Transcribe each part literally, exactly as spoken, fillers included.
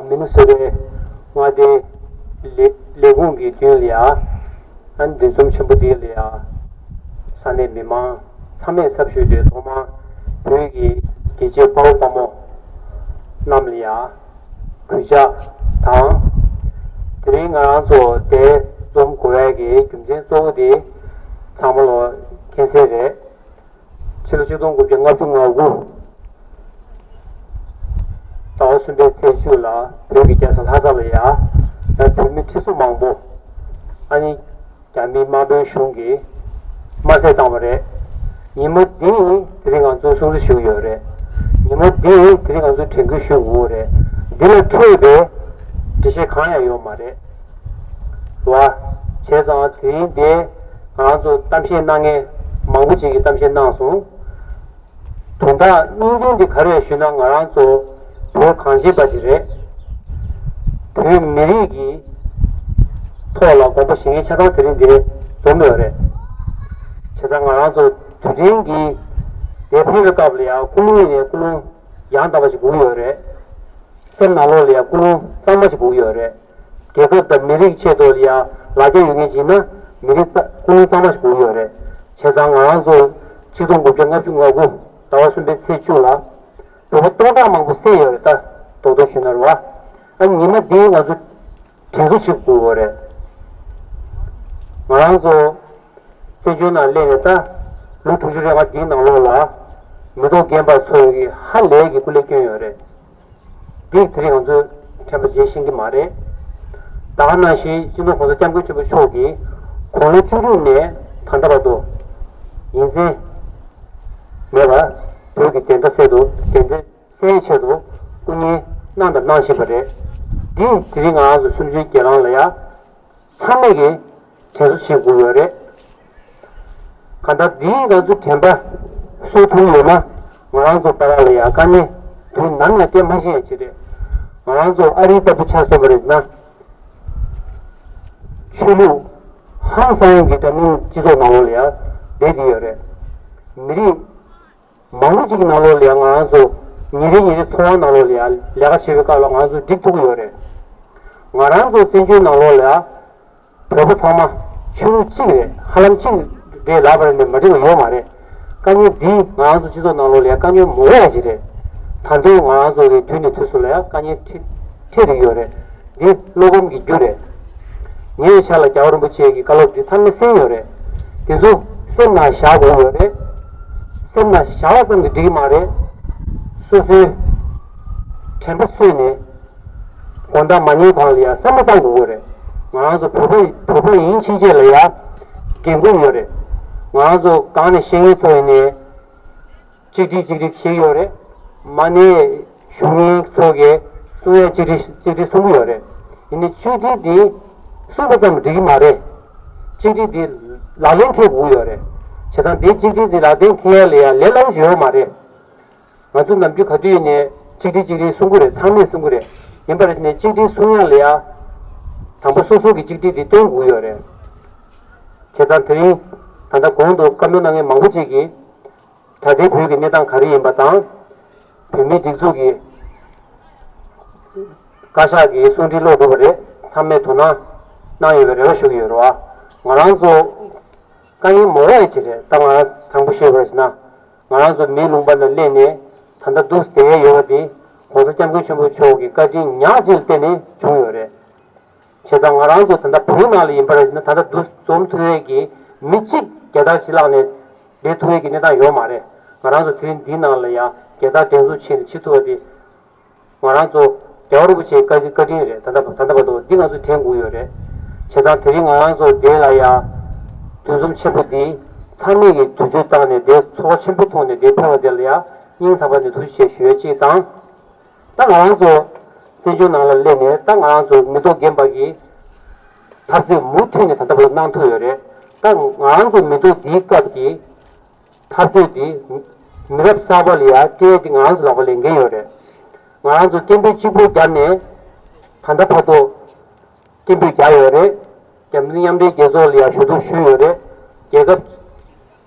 མི་ནི་སི་ཊའི་མངའ་སྡེའི་ལས་ལས་ཁུངས་ཀྱི་མདུན་ལ་ཡ། ཨ་ནི་འདུ་འཛོམས་ཆེན་པོ་འདི་ལ་ཡ། ས་གནས་མི་མང་ཚང་མས་ཚབ་ཞུས་ཏེ་ཐོག་མར་བོད་ཀྱི་རྒྱལ་གཅེས་དཔའ་བོ་དཔའ་མོ་རྣམས་ལ་ཡ། གུས་ཕྱག་དང་། དེ་རིང་ང་རང་ཚོ་འདིར་འཛོམས་དགོས་ཡག་གི་རྒྱུ་མཚན་གཙོ་བོ་དེ་ཚང་མ་ལོ་མཁྱེན་གསལ་རེད། ཕྱི་ལོ་ཆིག་སྟོང་དགུ་བརྒྱ་ལྔ་བཅུ་ང་དགུ་ཟླ་བ་གསུམ་པའི་ཚེས་བཅུ་ལ་བོད་ཀྱི་རྒྱལ་ས་ལྷ་ས་ལ་ཡ་ཡ་བོད་མི་ཁྲི་ཚོ་མང་པོ་ཨ་ནི་རྒྱ་མིའི་དམར་པོའི་གཞུང་གིས་དམར་གསོད་བཏང་བ་རེད། ཉིན་མོ་འདི་དེ་རིང་ང་ཚོ་སྲུང་བརྩི་ཞུ་གི་ཡོད་རེད། ཉིན་མོ་འདི་དེ་རིང་ང་ཚོ་དྲན་སྐུལ་ཞུ་དགོས་རེད། འདི་ལས་འཕྲོས་པའི་འགྲེལ་བཤད་གང་ཡང་ཡོད་མ་རེད། རེད་བ། བྱས་ཙང་དེ་རིང་འདི་ང་ཚོ་གཏམ་བཤད་གནང་མཁན་མང་པོ་ཅིག་གིས་གཏམ་བཤད་གནང་སོང་། དོན་དག་སྙིང་དོན་འདི་ག་རེ་རེད་ཞུས་ན། ང་རང་ཚོ་བོད་གངས་ཅན་པ་ཅིག་རེད། བོད་མི་རིགས་ཀྱི་ཐོག་ལ་དགོངས་པ་བཞེས་མཁན་ཆ་ཚང་དེ་རིང་འདིར་འཛོམས་ཡོད་རེད། བྱས་ཙང་ང་རང་ཚོ་དུས་དྲན་གྱི་འདིར་ཕེབས་པའི་སྐབས་ལ་ཡང་ཀུན་སློང་ནས་ཀུན་སློང་ཡང་དག་པ་ཞིག་དགོས་ཡོད་རེད། སེམས་ནང་ལོགས་ལ་ཡང་ཀུན་སློང་གཙང་མ་ཞིག་དགོས་ཡོད་རེད། རྒྱལ་ཁབ་དང་མི་རིགས་ཆེད་དུ་ལ་ཡང་ལ་རྒྱ་ཡོད་མཁན་ཞིག་ན་མི་རིགས་ཀུན་སློང་གཙང་མ་ཞིག་དགོས་ཡོད་རེད། བྱས་ཙང་ང་རང་ཚོ་ཆིག་སྟོང་དགུ་བརྒྱ་ལྔ་བཅུ་ང་དགུ་ཟླ་བ་གསུམ་པའི་ཚེས་བཅུ་ལ་བོད་པ་སྟོང་ཕྲག་མང་པོ་བསད་ཡོད་རེད་ད། རྡོག་རྡོག་ཞུས་ན་རེད་བ། ཨ་ཉི་མ་འདིའི་ང་ཚོ་དྲན་གསོ་བྱེད་དགོས་ཡོད་རེད། ང་རང་ཚོ་བཙན་བྱོལ་ནང་སླེབས་ནས་ད་ལོ་དྲུག་ཅུ་རེ་ལྔ་འདིའི་ནང་ལོགས་ལ་མི་ཐོག་རྒན་པ་ཚོ་གིས་ཧ་ལས་ཀྱི་སྐུ་ལས་བསྐྱོན་ཡོད་རེད། འདི་དེ་རིང་ང་ཚོས་དྲན་པ་བརྗེད་ཤེས་ཀྱི་མ་རེད། ད་ག་ནང་བཞིན་སྤྱི་ནོར་༸གོང་ས་༸སྐྱབས་མགོན་ཆེན་པོ་མཆོག་གིས་དགུང་ལོ་བཅུ་དྲུག་ནས་ད་ལྟ་བར་དུ་ཉིན་མཚན་མེད་པར་བོད་ཀྱི་བདེན་མཐའ་གསལ་དུ་བདེན་མཐའ་གསལ་ཆེད་དུ་སྐུ་ངལ་གནང་དང་གནང་བཞིན་པ་རེད། འདི་དེ་རིང་ང་རང་ཚོ་གསུམ་བཅུའི་གྱེན་ལངས་ལ་ཡ། ཚང་མས་ཀྱིས་དྲན་གསོ་བྱེད་དགོས་ཡོད་རེད། གང་ལྟར་འདིའི་ང་ཚོ་དྲན་པ་གསོ་ཐུབ་ཡོད་ན་ང་རང་ཚོ་བར་ལ་ཡང་དཀའ་ངལ་དུས་ནམ་ཡང་སྐྱེ་མ་ཤེས་ཡ་ཅིག་རེད། ང་རང་ཚོ་ཨ་རིའི་ལྟ་བུ་ཆ་བཞག་པ་རེད་ན། ཆོས་ལུགས་ཧང་སང་གི་འདྲ་མིན་སྤྱི་ཚོགས་ནང་ལོགས་ལ་ཡང་བསྡད་ཀྱི་ཡོད་རེད། མི་རིགས་མང་པོ་ཅིག་གི་ནང་ལོགས་ལ་ཡང་ང་རང་ཚོ་ཉིན་རེ་ཉིན་རེ་འཚོ་བ་ནང་ལོགས་ལ་ཡང་ལས་ཀ་བྱེད་པའི་སྐབས་ལ་ང་རང་ཚོ་འགྲིག་ཐུབ་ཀྱི་ཡོད་རེད། ང་རང་ཚོ་བཙན་བྱོལ་ནང་ལོགས་ལ་ཡང་བོད་པ་ཚང་མ་ཆོས་ལུགས་གཅིག་རེད། ཧ་ལམ་གཅིག་རེད་ལབ་པ་ནས་མ་འགྲིག་པ་ཡོད་མ་རེད། དཀའ་ངལ་འདི་ང་རང་ཚོ་སྤྱི་ཚོགས་ནང་ལོགས་ལ་ཡང་དཀའ་ངལ་མང་པོ་ཡང་ཅིག་རེད། ད་དུང་ང་རང་ཚོ་གི་དུས་ནས་དུས་སུ་ལ་ཡང་དཀའ་ངལ་འཕྲད་འཕྲད་བསྡད་ཡོད་རེད། འདི་བློ་ཕམ་གྱི་རྒྱུ་རེད། ཉེ་བའི་ཆར་ལ་རྒྱལ་བ་རིན་པོ་ཆེ་གི་བཀའ་སློབ་འདི་ཚང་མས་གསན་ཡོད་རེད། དེ་ཚོ་སེམས་ནང་བཞག་དགོས་ཡོད་རེད། སེམས་ནང་བཞག་པ་ཙམ་གྱིས་འགྲིག་གི་མ་རེད། སོ་སོའི་དྲན་པ་གསོས་ནས། དགོང་དག་མ་ཉལ་གོང་ལ་ཡང་བསམ་བློ་བཏང་དགོས་ཀྱི་རེད། ང་རང་ཚོ་བོད་པ་བོད་པ་ཡིན་ཕྱིན་ཆད་ལ་ཡང་འགན་ཁུར་ཡོད་རེད། ང་རང་ཚོ་གང་ནས་བཤད་མཁན་ཚོ་ཡིན་ནའི་གཅིག་སྒྲིལ་གཅིག་སྒྲིལ་བྱེད་ཀྱི་ཡོད་རེད། མ་ཎི་ཞུ་མཁན་ཚོ་གིས་གསུང་ཡ་གཅིག་སྒྲིལ་གཅིག་སྒྲིལ་གསུང་གི་ཡོད་རེད། ཡིན་ནའི་གཅིག་སྒྲིལ་འདི་གསུང་པ་ཙམ་འགྲིག་གི་མ་རེད། གཅིག་སྒྲིལ་འདི་ལག་ལེན་འཁེལ་དགོས་ཀྱི་ཡོད་རེད། བྱས་ཙང་འདི་གཅིག་སྒྲིལ་འདི་ལག་ལེན་འཁེལ་ཡ་ལ་ཡང་ལས་སླ་པོ་ཞིག་ཡོད་མ་རེད། ང་ཚོ་ནམ་རྒྱུན་ག་དུས་ཡིན་ནའི་གཅིག་སྒྲིལ་གཅིག་སྒྲིལ་གསུང་གི་རེད། ཚང་མས་གསུང་གི་རེད། ཡིན་པ་རེད་ནས་གཅིག་སྒྲིལ་གསུང་ཡ་ལ་ཡ། དང་པོ་སོ་སོ་གི་གཅིག་སྒྲིལ་འདི་སྟོན་དགོས་ཡོད་རེད། བྱས་ཙང་དེ་རིང་ད་ལྟ་གོང་དུ་བཀའ་མོལ་གནང་མཁན་མང་པོ་ཅིག་གིས་ད་ལྟའི་བོད་ཀྱི་གནས་སྟངས་ག་རེ་ཡིན་པ་དང་། བོད་མིའི་སྒྲིག་འཛུགས་ཀྱི་བཀའ་ཤག་གི་གསུང་འཕྲིན་ཀློག་དགོས་པ་རེད། ཚང་མས་དོ་སྣང་གནང་ཡོད་པའི་རེ་བ་ཞུ་གི་ཡོད་རེད་བ། ང་རང་ཚོ་དཀའ་ངལ་མང་པོ་ཡོད་ཅིག་རེད། ད་ང་རང་བཟང་པོ་ཤོད་པར་ན། ང་རང་ཚོ་མིའི་ལུང་པ་ནང་སླེབས་ནས་ད་ལྟ་འདུག་བསྡད་ཡོད་པ་འདི་༸གོང་ས་༸སྐྱབས་མགོན་ཆེན་པོ་མཆོག་གི་བཀའ་དྲིན་ཉག་གཅིག་ལ་བརྟེན་ནས་བྱུང་ཡོད་རེད། བྱས་ཙང་ང་རང་ཚོ་ད་ལྟ་བོད་ནང་ལ་ཡིན་པར་ན་ད་ལྟ་འདུག་འཛོམས་ཐུབ་ཡས་ཀྱི་མི་གཅིག་རྒྱལ་དར་གྱི་ལག་ནས་བསྡད་ཐུབ་ཡས་ཀྱི་གནས་སྟངས་ཡོད་མ་རེད། ང་རང་ཚོ་དེ་རིང་འདི་ནང་ལ་ཡང་རྒྱལ་དར་སྒྲེང་འཛུགས་བྱས་ནས་ཕྱིན་ཐུབ་པ་དེ། ང་རང་ཚོ་རྒྱལ་བ་རིན་པོ་ཆེའི་བཀའ་དྲིན་བཀའ་དྲིན་རེད། ད་ལྟ་ད་ལྟ་བར་དུ་འདི་ང་ཚོས་དྲན་དགོས་ཡོད་རེད། བྱས་ཙང་དེ་རིང་ང་རང་ཚོ་འདི་ལ་ཡ་འདུ་འཛོམས་ཆེན་པོ་འདི་ཚང་མས་ཀྱི་དུས་ཚོད་བཏང་ནས་འདི་ཚོགས་ཆེན་པོ་ཐོག་ནས་འདི་ཕེབས་པ་དེ་ལ་ཡ་སྙིང་ཐག་པ་ནས་ཐུགས་རྗེ་ཆེ་ཞུ་ཡ་གཅིག་དང་། ད་ང་རང་ཚོ་བཙན་བྱོལ་ནང་ལ་སླེབས་ནས་ད་ང་རང་ཚོ་མི་ཐོག་རྒན་པ་གི་འཐབ་རྩོད་མུ་མཐུད་ནས་ད་ལྟ་བར་གནང་ཐུབ་ཡོད་རེད། ད་ང་རང་ཚོ་མི་ཐོག་འདིའི་སྐབས་ཀྱི་འཐབ་རྩོད་འདི་མི་རབས་གསར་པ་ལ་ཡང་སྤྲད་དེ་ང་རང་ཚོ་ལག་པ་ལེན་མཁན་ཡོད་རེད། ང་རང་ཚོ་སྐད་འབོད་གཅིག་པོ་བརྒྱབ་ནས་ད་ལྟ་བར་དུ་སྐད་འབོད་རྒྱག་ཡོད་རེད། འཛམ་གླིང་མཉམ་འབྲེལ་རྒྱལ་ཚོགས་ལ་ཡང་ཞུ་གཏུག་ཞུས་ཡོད་རེད། རྒྱལ་ཁབ་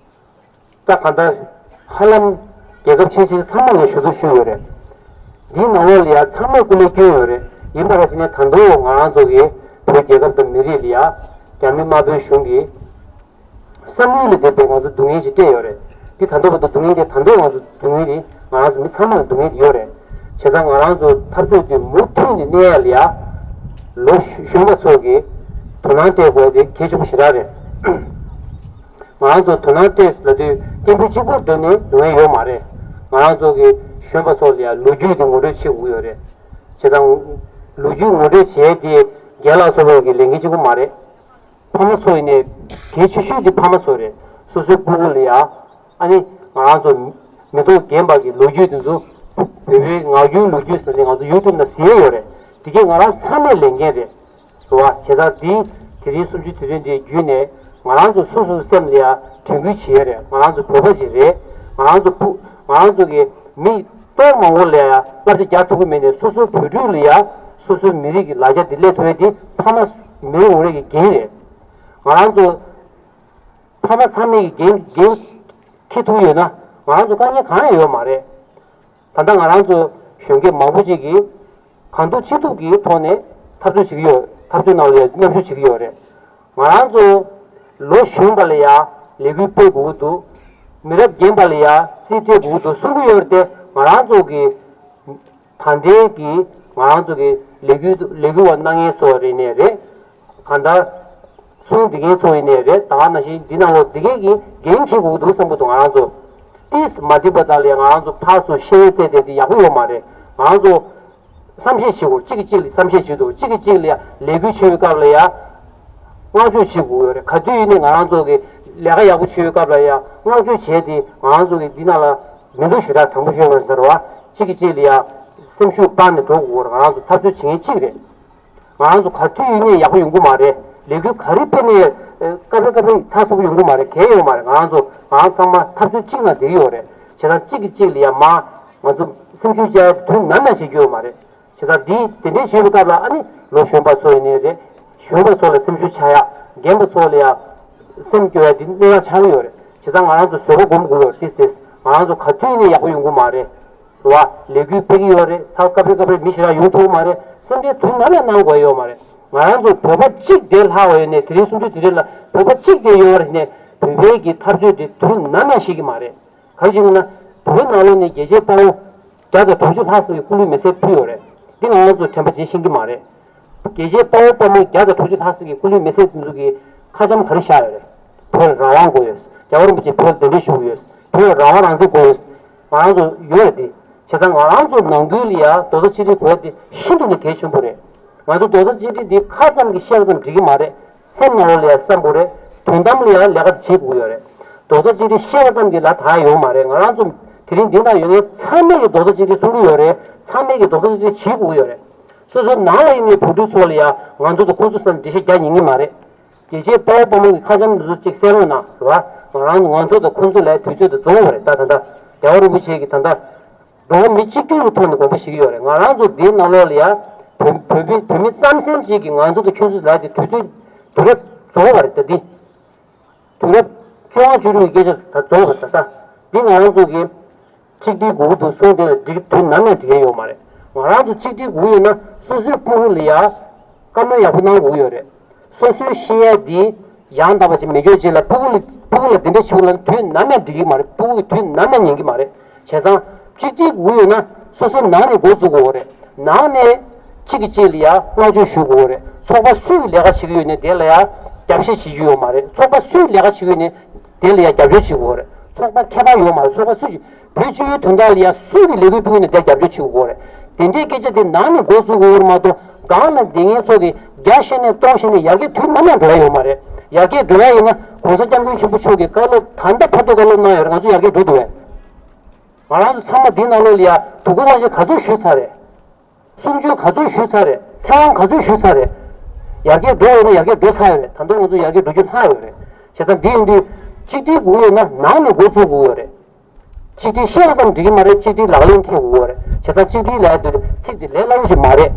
ད་ག་འདྲ་ཧ་ལམ་རྒྱལ་ཁབ་ཆེ་ཆེ་ཚང་མ་ལ་ཞུ་གཏུག་ཞུས་ཡོད་རེད། འདིའི་ནང་ལོགས་ལ་ཡང་ཚང་མས་སྐུ་ལས་བསྐྱོན་ཡོད་རེད། ཡིན་པ་ར་ཅི་ནས་ད་དུང་ང་རང་ཚོ་གི་བོད་རྒྱལ་ཁབ་དང་མི་རིགས་ལ་ཡ་རྒྱ་མི་དམར་པོའི་གཞུང་གིས་བསམ་བློ་ལ་བསྡད་པའི་ང་ཚོ་སྡུག་བསྔལ་ཞིག་སྤྲད་ཡོད་རེད། འདི་ད་ལྟ་བར་དུ་སྡུག་བསྔལ་དེ་ད་དུང་ང་ཚོ་སྡུག་བསྔལ་དེ་ང་རང་ཚོ་མི་ཚང་མ་ལ་སྡུག་བསྔལ་དེ་ཡོད་རེད། བྱས་ཙང་ང་རང་ཚོ་འཐབ་རྩོད་དེ་མུ་མཐུད་ནས་གནས་ཡ་ལ་ཡ་ལོ་གཞོན་པ་ཚོ་གིས་དོ་སྣང་སྤྲད་དགོས་དེ་གལ་ཆེན་པོ་ཞེ་དྲག་རེད། ང་རང་ཚོ་དོ་སྣང་སྤྲད་ལབ་དུས་སྐད་འབོད་གཅིག་པོ་འགྲོ་ནས་ཡོང་ཡ་ཡོད་མ་རེད། ང་རང་ཚོ་གི་གཞོན་པ་ཚོ་ལ་ཡ་ལོ་རྒྱུས་དེ་ངོ་སྤྲོད་བྱེད་དགོས་ཡོད་རེད། བྱས་ཙང་ལོ་རྒྱུས་ངོ་སྤྲོད་བྱས་དེ་རྒན་ལགས་ཚོ་ལོག་གི་ལས་འགན་གཅིག་པོ་མ་རེད། ཕ་མ་ཚོ་ཡིན་ནའི་གལ་ཆེ་ཤོས་དེ་ཕ་མ་ཚོ་རེད། སོ་སོའི་སྤུ་གུ་ལ་ཡ་ཨ་ནི་ང་རང་ཚོ་མི་ཐོག་རྒན་པ་གི་ལོ་རྒྱུས་དེ་ཚོ་བོད་པའི་ངག་རྒྱུན་ལོ་རྒྱུས་ཟེར་ནས་ང་ཚོ་ཡུ་ཊུབ་ནང་གཟིགས་ཡ་ཡོད་རེད། དེ་གས་ང་རང་ཚང་མའི་ལས་འགན་རེད། རེད་བ། བྱས་ཙང་འདི་དེ་རིང་གསུམ་བཅུའི་དུས་དྲན་འདིའི་བརྒྱུད་ནས་ང་རང་ཚོ་སོ་སོའི་སེམས་ལ་ཡ་དྲན་སྐུལ་བྱེད་ཡ་རེད། ང་རང་ཚོ་བོད་པ་ཅིག་རེད། ང་རང་ཚོ་བུ་ང་རང་ཚོ་གི་མི་སྟོང་མང་པོ་ལ་ཡ་བསླབ་བྱ་རྒྱག་ཐུབ་ཀྱི་མེད་ནས་སོ་སོའི་བུ་ཕྲུག་ལ་ཡ་སོ་སོའི་མི་རིགས་ཀྱི་ལ་རྒྱ་འདི་སླེབས་ཐུབ་ཡ་འདི་ཕ་མ་མི་རེ་ངོ་རེ་གི་འགན་རེད། ང་རང་ཚོ་ཕ་མ་ཚང་མས་ཀྱི་འགན་འགན་འཁྱེར་ཐུབ་ཡོད་ན་ང་རང་ཚོ་དཀའ་ངལ་གང་ཡང་ཡོད་མ་རེད། ད་ལྟ་ང་རང་ཚོ་གཞོན་སྐྱེས་མང་པོ་ཅིག་གིས་གང་ཐུབ་ཅི་ཐུབ་ཀྱི་ཐོག་ནས་འཐབ་རྩོད་བྱེད་ཀྱི་ཡོད། འཐབ་རྩོད་ནང་ལ་མཉམ་ཞུགས་བྱེད་ཀྱི་ཡོད་རེད། ང་རང་ཚོ་ལོ་གཞོན་པ་ལ་ཡ་ལས་འགུལ་སྤེལ་དགོས་ཀྱི་འདུག་མི་རབས་རྒན་པ་ལ་ཡ་རྩིས་སྤྲད་དགོས་ཀྱི་འདུག་གསུང་གི་ཡོད་རེད་དེ། ང་རང་ཚོ་གི་ད་ལྟའི་གི་ང་རང་ཚོ་གི་ལས་འགུལ་ལས་འགུལ་བ་གནང་མཁན་ཚོ་རེད་ནས་རེད། གང་ལྟར་གསུང་འདི་གའི་ཚོ་ཡིན་ནའི་རེད། ད་ག་ནང་བཞིན་འདི་ནང་ལོགས་འདི་གའི་གི་འགན་འཁྱེར་དགོས་འདུག་བསམ་གྱི་འདུག་ང་རང་ཚོ་ཏིས་མ་འགྲིག་པ་དག་ལ་ཡང་ང་རང་ཚོ་ཕར་ཚུར་བཤད་ཡོན་བཙལ་བསྡད་དེ་ཡག་པོ་ཡོད་མ་རེད། ང་རང་ཚོ་བསམ་ཤེས་བྱེད་དགོས། གཅིག་གིས་གཅིག་ལ་བསམ་ཤེས་བྱེད་དགོས། གཅིག་གིས་གཅིག་ལ་ཡང་ལས་འགུལ་བྱེད་པའི་སྐབས་ལ་ཡང་བསྔགས་བརྗོད་བྱེད་དགོས་ཡོད་རེད། ག་དུས་ཡིན་ནའི་ང་རང་ཚོ་གི་ལས་ཀ་ཡག་པོ་བྱེད་པའི་སྐབས་ལ་ཡང་བསྔགས་བརྗོད་བྱས་ཏེ་ང་རང་ཚོ་གི་འདི་ནང་ལ་མི་འདུག་ཞེ་དྲག་དྲང་པོ་ཤོད་པ་ཟེར་བ། གཅིག་གིས་གཅིག་ལ་ཡང་སེམས་ཤུགས་སྤར་ནས་འགྲོ་དགོས་རེད། ང་རང་ཚོ་འཐབ་རྩོད་བྱེད་མཁན་གཅིག་རེད། ང་རང་ཚོ་ག་དུས་ཡིན་ནའི་ཡག་པོ་ཡོང་གི་མ་རེད། ལས་འགུལ་ག་རེ་སྤེལ་ནའི་སྐབས་རེ་སྐབས་རེ་ཚགས་ཚུད་པོ་ཡོང་གི་མ་རེད། གལ་ཡོད་མ་རེད། ང་རང་ཚོ་ང་རང་ཚང་མ་འཐབ་རྩོད་གཅིག་ནང་བསྡད་ཀྱི་ཡོད་རེད། བྱས་ཙང་གཅིག་གིས་གཅིག་ལ་ཡ་མ་ང་ཚོ་སེམས་ཤུགས་བཅག་ཡ་དུས་ནམ་ཡང་བྱེད་ཀྱི་ཡོད་མ་རེད། བྱས་ཙང་འདི་དེ་འདྲའི་བྱེད་པའི་སྐབས་ལ་ཨ་ནི་ལོ་གཞོན་པ་ཚོ་ཡིན་ནའི་རེད། གཞོན་པ་ཚོ་ལ་སེམས་ཤུགས་ཆག་ཡ། རྒན་པ་ཚོ་ལ་ཡ་སེམས་སྐྱོ་ཡ་འདི་གནས་སྟངས་ཆགས་ཀྱི་ཡོད་རེད། བྱས་ཙང་ང་རང་ཚོ་བཟོད་པ་སྒོམ་དགོས་ཡོད་རེད། ཏིས་ཏིས་ང་རང་ཚོ་ག་དུས་ནས་ཡག་པོ་ཡོང་གི་མ་རེད། རེད་བ། ལས་འགུལ་སྤེལ་གྱི་ཡོད་རེད། ཚ་སྐབས་རེ་སྐབས་རེ་མི་ཞེ་དྲག་ཡོང་ཐུབ་མ་རེད། སེམས་ཁྲལ་དུས་ནམ་ཡང་གནང་དགོས་ཡོད་མ་རེད། ང་རང་ཚོ་བོད་པ་གཅིག་དེ་ལྷག་པ་ཡོད་ནས་དེ་རིང་གསུམ་བཅུའི་དུས་དྲན་ལ་བོད་པ་གཅིག་དེ་ཡོད་པ་ནས་བོད་པའི་གི་འཐབ་རྩོད་དེ་དུས་ནམ་ཡང་ཤེས་ཀྱི་མ་རེད། ག་རེ་བྱས་ན་བོད་ནང་ལོགས་ནས་རྒྱལ་གཅེས་དཔའ་བོ་བརྒྱ་དང་དྲུག་ཅུ་ལྷག་ཙམ་གྱི་སྐུ་ལུས་མེ་སྲེག་ཕུལ་ཡོད་རེད། འདི་ང་རང་ཚོ་དྲན་པ་བརྗེད་ཤེས་ཀྱི་མ་རེད། རྒྱལ་གཅེས་དཔའ་བོ་དཔའ་མོ་བརྒྱ་དང་དྲུག་ཅུ་ལྷག་ཙམ་གྱི་སྐུ་ལུས་མེ་སྲེག་དེ་ཚོ་གི་ཁ་འཆམ་ག་རེ་བཞག་ཡོད་རེད། བོད་ལ་རང་དབང་དགོས་ཡོད། རྒྱལ་བ་རིན་པོ་ཆེ་བོད་ལ་གདན་འདྲེན་ཞུ་དགོས་ཡོད། བོད་ལ་རང་དབང་རང་བཙན་དགོས་ཡོད། ང་རང་ཚོ་ཡོད་རེད་དེ། བྱས་ཙང་ང་རང་ཚོ་ནང་ཁུལ་ལ་ཡ་རྡོག་རྩ་གཅིག་སྒྲིལ་དགོས་ཡ་དེ་ཤིན་ཏུ་ནས་གལ་ཆེན་པོ་རེད། ང་ཚོ་རྡོག་རྩ་གཅིག་སྒྲིལ་འདི་ཁ་ཙམ་གྱིས་བཤད་པ་ཙམ་འགྲིག་གི་མ་རེད། སེམས་ནང་ལོགས་ལ་ཡ་བསམ་དགོས་རེད། དོན་དམ་ལ་ཡ་ལས་ཀ་དེ་བྱེད་དགོས་ཡོད་རེད། རྡོག་རྩ་གཅིག་སྒྲིལ་བཤད་པ་ཙམ་གྱིས་ལ་དག་ཡོང་མ་རེད། ང་རང་ཚོ་དེ་རིང་འདི་ན་ཡོད་མཁན་ཚང་མས་ཀྱི་རྡོག་རྩ་གཅིག་སྒྲིལ་གསུང་གི་ཡོད་རེད། ཚང་མས་ཀྱི་རྡོག་རྩ་གཅིག་སྒྲིལ་བྱེད་དགོས་ཀྱི་ཡོད་རེད། སོ་སོའི་ནང་ལ་ཡིན་ནའི་བུ་ཕྲུག་ཚོ་ལ་ཡ་ང་ཚོ་དང་ཁོང་ཚོ་ས་འགྲེལ་བཤད་རྒྱག་ཉན་གྱི་མ་རེད། རྒྱལ་གཅེས་དཔའ་བོ་དཔའ་མོ་གི་ཁ་འཆམ་འདི་ཚོ་གཅིག་གསན་རོགས་གནང་རེད་བ། ང་རང་ང་ཚོ་དང་ཁོང་ཚོ་ལ་དུས་ཚོད་དེ་རྫོགས་པ་རེད། ད་ད་ལྟ་རྒྱལ་བ་རིན་པོ་ཆེ་གིས་ད་ལྟ་འགྲོ་བ་མི་གཅིག་སྒྲིལ་གྱི་ཐོག་ནས་དགོངས་པ་བཞེས་ཀྱི་ཡོད་རེད། ང་རང་ཚོ་འདིའི་ནང་ལོགས་ལ་ཡ་བོད་བོད་མི་བོད་མི་རྩམ་ཟན་གཅིག་གིས་ང་ཚོ་དང་ཁྱོད་ཚོ་ལ་དེ་དུས་ཚོད་དུས་རབས་རྫོགས་པ་རེད། ད་འདི་དུས་རབས་བཅོ་ལྔ་བཅུ་དྲུག་གི་སྐད་ཆ་ད་རྫོགས་པ་རེད། ད་ད་འདི་ང་རང་ཚོ་གི་གཅིག་སྒྲིལ་དགོས་ཀྱི་འདུག་གསུངས་དེ་ལ་འགྲིག་དུས་ནམ་ཡང་འགྲིག་ཡ་ཡོད་མ་རེད། ང་རང་ཚོ་གཅིག་སྒྲིལ་དགོས་ཡོད་ན་སོ་སོའི་སྤུ་གུ་ལ་ཡ་བཀའ་མོལ་ཡག་པོ་གནང་དགོས་ཡོད་རེད། སོ་སོའི་ཤེས་ཡ་འདི་ཡང་དག་པ་ཞིག་མེད་རྒྱུ་ཅིག་ལ་སྤུ་གུ་ལ་སྤུ་གུ་ལ་འདི་འདྲ་བྱེད་དགོས་ལབ་ན་དུས་ནམ་ཡང་འགྲིག་གི་མ་རེད། སྤུ་གུ་གིས་དུས་ནམ་ཡང་ཉན་གི་མ་རེད། བྱས་ཙང་གཅིག་སྒྲིལ་དགོས་ཡོད་ན་སོ་སོའི་ནང་ནས་འགོ་བཙུགས་དགོས་རེད། ནང་ནས་གཅིག་གིས་གཅིག་ལ་ཡ་བསྔགས་བརྗོད་ཞུ་དགོས་རེད། ཚོགས་པ་སུས་ལས་ཀ་བྱེད་ཀྱི་ཡོད་ནས་དེ་ལ་ཡ་རྒྱབ་བཤད་བྱེད་རྒྱུ་ཡོད་མ་རེད། ཚོགས་པ་སུས་ལས་ཀ་བྱེད་ཀྱི་ཡོད་ནས་དེ་ལ་ཡ་རྒྱབ་སྐྱོར་བྱེད་དགོས་རེད། ཚོགས་པ་ཁྱད་པར་ཡོད་མ་རེད། ཚོགས་པ་སུ་ཞིག་བོད་སྤྱི་པའི་དོན་དག་ལ་ཡ་སུ་གི་ལས་འགུལ་སྤེལ་ནས་དེ་རྒྱབ་སྐྱོར་བྱེད་དགོས་རེད། དེ་འདྲའི་སྐད་ཆ་དེ་ནང་ནས་འགོ་བཙུགས་དགོས་རེད་མ་གཏོགས་སྒང་ལ་བསྡད་མཁན་ཚོ་གིས་རྒྱ་བཤད་ནས་གཏོང་བཤད་ནས་ཡར་རྒྱས་དུས་ནམ་ཡང་འགྲོ་ཡ་ཡོད་མ་རེད། ཡར་རྒྱས་འགྲོ་ཡ་ཡིན་ན་གོང་ས་སྐྱབས་མགོན་ཆེན་པོ་མཆོག་གིས་བཀའ་སློབ་ད་ལྟ་བར་དུ་བཀའ་སློབ་གནང་ཡོད་རེད། ང་ཚོ་ཡར་རྒྱས་འགྲོ་ཐུབ་པས། ང་རང་ཚོ་ཚང་མ་འདི་ནང་ལོགས་ལ་ཡ་དུས་འཁོར་དབང་ཆེན་ག་ཚོད་ཞུས་ཚར་རེད། གསུང་ཆོས་ག་ཚོད་ཞུས་ཚར་རེད། ཚེ་དབང་ག་ཚོད་ཞུས་ཚར་རེད། ཡར་རྒྱས་འགྲོ་འོས་ན་ཡར་རྒྱས་འགྲོ་ཚར་ཡོད་རེད། ད་དུང་ང་ཚོ་ཡར་རྒྱས་འགྲོ་རྒྱུ་ལྷག་ཡོད་རེད། བྱས་ཙང་འདི་ཡིན་དུས་གཅིག་སྒྲིལ་དགོས་ཡོད་ན་ནང་ནས་འགོ་བཙུགས་དགོས་ཡོད་རེད། གཅིག་སྒྲིལ་བཤད་པ་ཙམ་འགྲིག་གི་མ་རེད། གཅིག་སྒྲིལ་ལག་ལེན་འཁེལ་དགོས་ཡོད་རེད། བྱས་ཙང་གཅིག་སྒྲིལ་ལབ་ཡ་དེ་ཚིག་དེ་ལས་སླ་པོ་ཞིག་མ་རེད།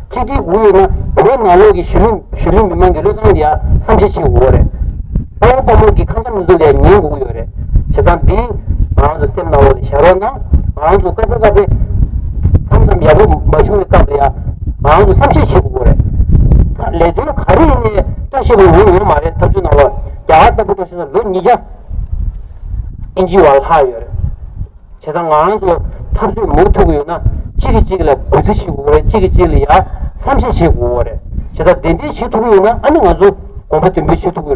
གཅིག་སྒྲིལ་དགོས་ཡོད་ན་བོད་ནང་ལོགས་ཀྱི་གཞིས་ལུས་གཞིས་ལུས་མི་མང་གི་བློས་བཏང་ལ་ཡ་བསམ་ཤེས་བྱེད་དགོས་རེད། དཔའ་བོ་དཔའ་མོ་གི་ཁ་འཆམ་མི་ཚོ་ལ་ཡ་ཉན་དགོས་ཀྱི་ཡོད་རེད། བྱས་ཙང་འདི་ང་རང་ཚོ་སེམས་ནང་ལོགས་ལ་བཞག་རོགས་གནང་། ང་རང་ཚོ་སྐབས་རེ་སྐབས་རེ་མཚམས་མཚམས་ཡག་པོ་མ་བྱུང་བའི་སྐབས་ལ་ཡ་ ང་རང་ཚོ་བསམ་ཤེས་བྱེད་དགོས་རེད། ས་ལས་དོན་ག་རེ་ཡིན་ནའི་བཀྲ་ཤིས་པ་ཡོང་ཡོད་མ་རེད། འཐབ་རྩོད་ནང་ལ་རྒྱ་གར་ལྟ་བུ་བཀྲ་ཤིས་ན་ལོ་ཉིས་བརྒྱ་ཨིན་ཇི་བ་ལྷག་ཡོད་རེད། བྱས་ཙང་ང་རང་ཚོ་འཐབ་རྩོད་མུ་མཐུད་ཀྱི་ཡོད་ན་གཅིག་གིས་གཅིག་ལ་གུས་བརྩི་བྱེད་དགོས་རེད། གཅིག་གིས་གཅིག་ལ་ཡ་བསམ་ཤེས་བྱེད་དགོས་རེད། བྱས་ཙང་དེ་འདྲའི་བྱེད་ཐུབ་ཀྱི་ཡོད་ན་ཨ་ནི་ང་ཚོ་གོམ་པ་མདུན་སྤོས་བྱེད་ཐུབ་ཀྱི་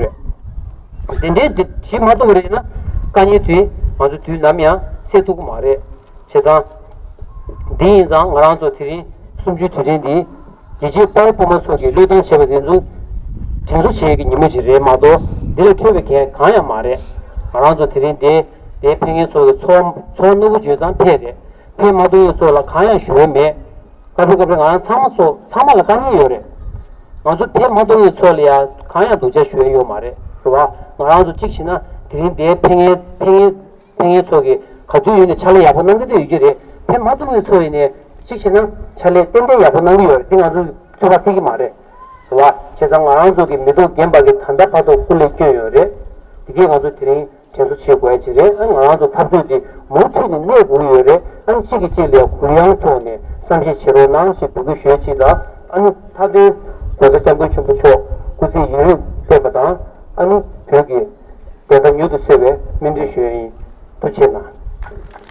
རེད། དེ་འདྲའི་དེ་བྱེད་མ་ཐུབ་པ་རེད་ན་དཀའ་ངལ་དེ་ང་ཚོ་དུས་ནམ་ཡང་སེལ་ཐུབ་ཀྱི་མ་རེད། བྱས་ཙང་། འདི་ཡིན་ཙང་ང་རང་ཚོ་དེ་རིང་གསུམ་བཅུའི་དུས་དྲན་འདི་རྒྱལ་གཅེས་དཔའ་བོ་དཔའ་མོ་ཚོ་གིས་བློས་བཏང་བྱས་པ་དེ་ཚོ་དྲན་གསོ་བྱེད་ཀྱི་ཉིན་མོ་ཞིག་རེད་མ་གཏོགས་འདི་ལས་འཕྲོས་པའི་གང་གང་ཡང་མ་རེད། ང་རང་ཚོ་དེ་རིང་འདི་འདིའི་ཕེབས་མཁན་ཚོ་གི་འཚོ་བ་འཚོ་བ་རྣོན་པོ་བརྗོད་ཙང་ཕེབས་རེད། ཕེབས་མ་ཐུབ་མཁན་ཚོ་ལ་གང་ཡང་ཞུ་ཡ་མེད། སྐབས་རེ་སྐབས་རེ་ང་རང་ཚང་མ་ཚོ་ཚང་མ་ལ་དཀའ་ངལ་ཡོད་རེད། ང་ཚོ་ཕེབས་མ་ཐུབ་མཁན་ཚོ་ལ་ཡང་གང་ཡང་སྡུག་ཅག་ཞུ་ཡ་ཡོད་མ་རེད། རེད་བ། ང་རང་ཚོ་གཅིག་བྱས་ན་དེ་རིང་འདིའི་ཕེབས་མཁན་ཕེབས་མཁན། ཕེབས་མཁན་ཚོ་གིས་ག་དུས་ཡིན་ནའི་ཕྱག་ལས་ཡག་པོ་གནང་གི་འདུག་ཡོད་ཀྱི་རེད། ཕེབས་མ་ཐུབ་མཁན་ཚོ་ཡིན་ནའི་གཅིག་བྱས་ན་ཕྱག་ལས་ཏན་ཏན་ཡག་པོ་གནང་གི་ཡོད་རེད། དེ་ང་ཚོ་ཚོད་དཔག་ཐིག་གི་མ་རེད། རེད་བ། བྱས་ཙང་ང་རང་ཚོ་གི་མི་ཐོག་རྒན་པ་གི་ད་ལྟ་བར་དུ་སྐུ་ལས་བསྐྱོན་ཡོད་རེད། དེ་གས་ང་ཚོ་དེ་རིང་དྲན་གསོ་བྱེད་དགོས་ཡ་ཅིག་རེད། ཨ་ང་རང་ཚོ་འཐབ་རྩོད་འདི་མུ་མཐུད་ནས་གནས་དགོས་ཀྱི་ཡོད་རེད། ཨ་ནི་གཅིག་གིས་གཅིག་ལ་གུ་ཡངས་ཐོག་ནས་བསམ་ཤེས་བྱེད་རོགས་གནང་ཞེས་འབོད་སྐུལ་ཞུ་ཡ་ཅིག་དང་། ཨ་ནི་མཐའ་དོན་༸གོང་ས་༸སྐྱབས་མགོན་ཆེན་པོ་མཆོག་སྐུ་ཚེ་ཡུན་རིང་བརྟན་པ་དང་། ཨ་ནི་བོད་ཀྱི་བདེན་མཐའ་མྱུར་དུ་གསལ་བའི་སྨོན་འདུན་ཞུ་ཡ་ཡིན། ཐུགས་རྗེ་གནང་།